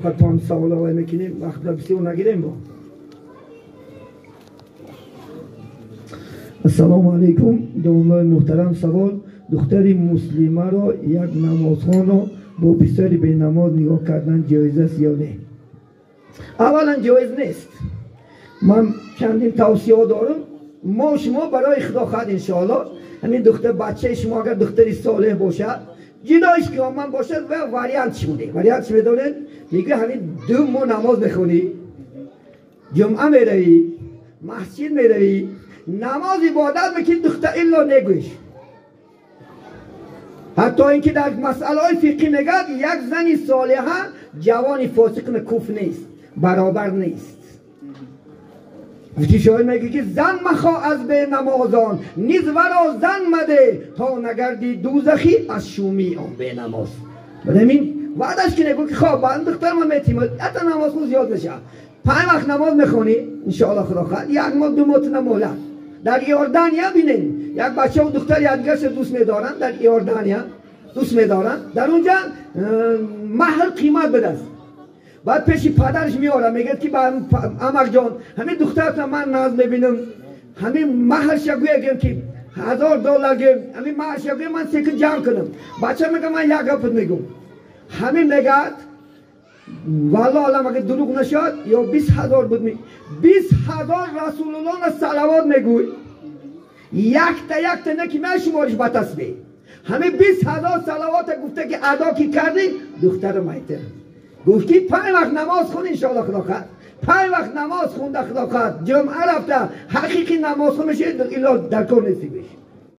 خواهد پام سوال آقای میکنیم وقت را بسیار نگیریم با. السلام علیکم دولای محترم. سوال: دختری مسلمه را یک نمازخوان را با پسری به نماز نگاه کردن جایز است یا نه؟ اولا جایز نیست. من چندین توصیه دارم. ما شما برای خدا خواهد انشاءالله همین دختر بچه شما اگر دختری صالح باشد جدایش که من باشد و واریانت شونه. واریانت میدونید؟ میگه همین 2 ماه نماز میخونی، جمعه میروی، مسجد میروی، نماز عبادت میکنی، دختر الا نگویش. حتی اینکه در مسئله های فقهی میگه یک زنی صالحه جوانی فاسق کف نیست، برابر نیست. گفتی شاعر میگه که زن مخوا از به نمازان نیز ورا زن مده تا نگردی دوزخی از شومی آن به نماز. برای وعدش که نگو که خواب بعد دختر من میتیم حتی نماز خون زیاد میشه، 5 وقت نماز میخونی انشاءالله خدا خواهد 1 ماه 2 ماه نموله. در ایوردانیا بینین یک بچه و دختر یادگارش دوست میدارن، در ایوردانیا دوست میدارن، در اونجا مهر قیمت بدست. بعد پیش پدرش میاره میگه که عمق جان همین دخترت من ناز میبینم، همین مهرش گویم که $1000 گیم، همین مهرش گویم من سکه جمع کنم. بچه میگه من یک گپت میگم، همین میگه والله عالم اگه دروغ نشد یا 20,000 بود می 20,000 رسول الله صلوات میگوی یک تا یک تا نکی من شمارش با تسبیح همه 20,000 صلوات گفته که ادا کی کردی دختر مایته. گفت که 5 وقت نماز خون انشاءالله خدا خواهد، 5 وقت نماز خونده خدا خواهد، جمعه رفته حقیقی نماز خون میشه الا در کار نیستی بشه.